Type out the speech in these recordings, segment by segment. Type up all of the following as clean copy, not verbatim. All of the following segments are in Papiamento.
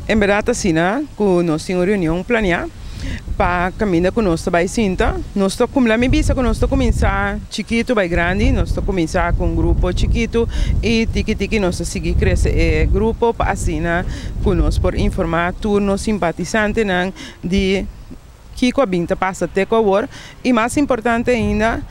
En bèrdat asina ku nos tin un reunion planeá pa kaminda ku nos ta bai sinta. Nos ta kum mi bisa ku nos ta kuminsá chikitu bai grandi, nos ta kuminsá ku un grupo chikitu i tiki tiki nos ta sigui krese e grupo pa asina ku nos por informá tur nos simpatisantenan di kiko a bin ta pasa te ku awor i mas importante ainda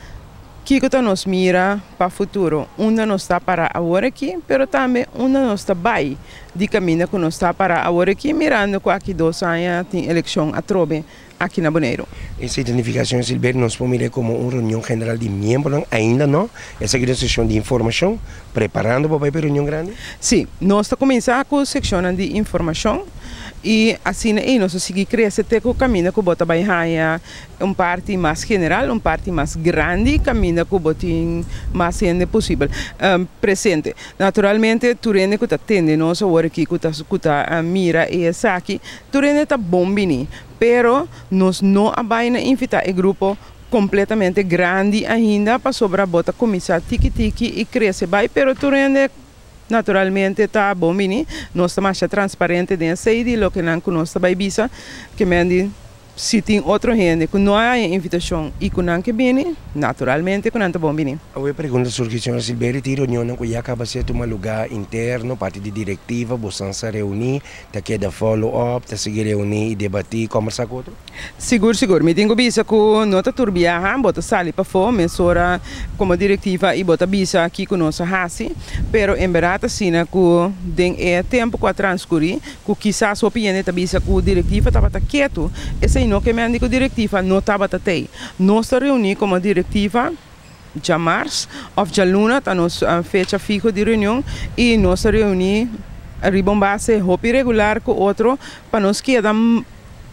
kiko ta nos mira pa futuro, unda nos ta para awor aki, pero tambe unda nos ta bai di kaminda ku nos ta para awor aki, mirando ku aki 2 aña tin elekshon atrobe aki na Boneiru. Esei ta nifiká, señor Silberie, nos por mira komo un reunion general di miembro, ainda no? Esaki ta un seshon di informashon, preparando pa e reunion grandi? Sí, nos ta kuminsá ku seshon di informashon i asina ei nos ta sigui krese te ku kaminda ku bo ta bai haña un parti mas general, un parti mas grandi, kaminda ku bo tin mas hende posibel presente. Naturalmente, tur hende ku ta tende nos awor aki, ku ta mira esaki, tur hende ta bon biní, pero nos no a bai na invitá e grupo kompletamente grandi ainda pasobra bo ta kuminsá tiki tiki i krese bai, pero tur hende naturalmente ta bon biní. Nos ta mas transparente den esei di loke nan ku nos ta bai bisa, ke men di si tin otro hende ku no a invitashon i ku nan ke bini, naturalmente ku nan ta bon bini. E pregunta surgi, señor Silberie, tin reunion ku ya a kaba di tuma lugá interno, parti di direktiva, boso a reuní, ta keda follow up, ta sigui reuní i debatí, kombersá ku otro? Sigur, sigur. Mi tin ku bisa ku no ta tur biaha, bo ta sali pafó, mesora komo direktiva i bo ta bisa kiko nos a hasi, pero en bèrdat asina ku den e tempu ku a transkurí, ku kisas hopi hende ta bisa ku direktiva tabata ketu, esei no ke men di ku direktiva no tabata tei. Nos ta reuní komo direktiva djamars òf djaluna, ta nos fecha fiho di reunion, i nos ta reuní riba un base hopi regular ku otro pa nos keda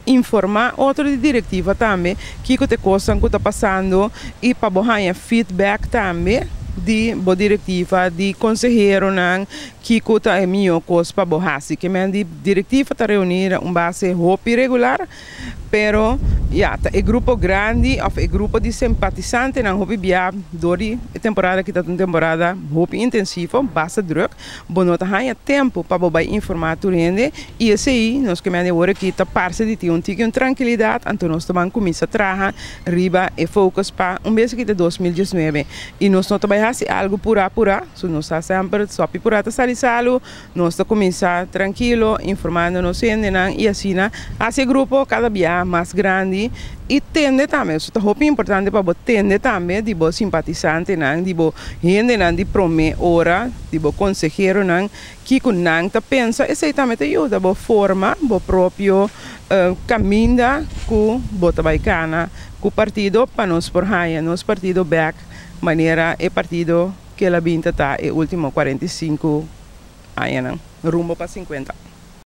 informá otro di direktiva tambe kiko ta e kosnan ku ta pasando i pa bo haña feedback tambe di bo direktiva, di konseheronan, kiko ta e mihó kos pa bo hasi. Ke men di direktiva ta reuní un base hopi regular, pero ya, ta e grupo grandi òf e grupo di simpatisantenan hopi bia dor di e temporada aki ta un temporada hopi intensivo, basta drùk, bo no ta haña tempu pa bo bai informá tur hende i esei nos ke men di awor aki ta parse di tin un tiki un trankilidat, anto nos ta ban kuminsá traha riba e focus pa un bes aki ta 2019 i nos no ta bai hasi algu purá purá, so nos ta semper sòpi purá ta sali salu. Nos ta kuminsá trankilo informando nos hendenan i asina hasi e grupo kada bia mas grandi i tende tambe. So ta hopi importante pa bo tende tambe di bo simpatisantenan, di bo hendenan di promé ora, di bo konseheronan, kiko nan ta pensa. Esei tambe ta yuda bo forma bo propio kaminda ku bo ta bai kana ku partido pa nos por haña nos partido bèk manera e partido ku el a bin ta e último 45 añanan, rumbo pa 50.